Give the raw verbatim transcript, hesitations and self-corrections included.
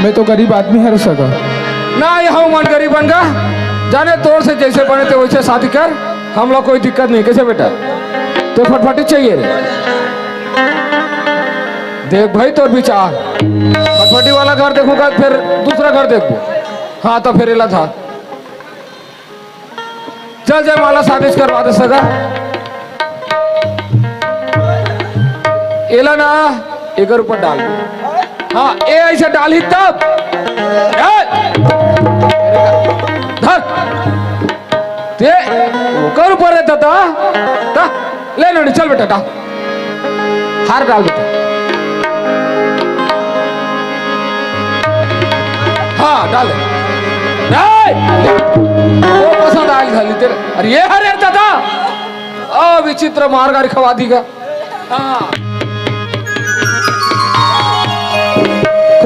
मैं तो गरीब आदमी हरँव सगा। ना, ये हमन गरीब हन गा। जाने तोर से जइसे बने ते वइसे शादी कर, हमला कोई दिक्कत नहीं। कइसे बेटा, ते फटफटी चाहिए रे? देख भाई तोर विचार, फटफटी वाला घर देखहूँ का, फेर दूसरा घर देखबो। हाँ, त फेर एला था। चल जयमाला शादी करवा दे सगा। एला ना, एकर ऊपर डाल। हाँ, ए अइसे डालही तब। ए! धर। ते ओकर ऊपर रहता था। ता, ले नोनी, चल बेटा, डाल। हार डाल बेटा। हाँ, डाल। नहीं! वो पसंद आयल खाली तेरे। अरे ये हर यार दादा। आ, विचित्र मार गारी खवा दी का। हाँ।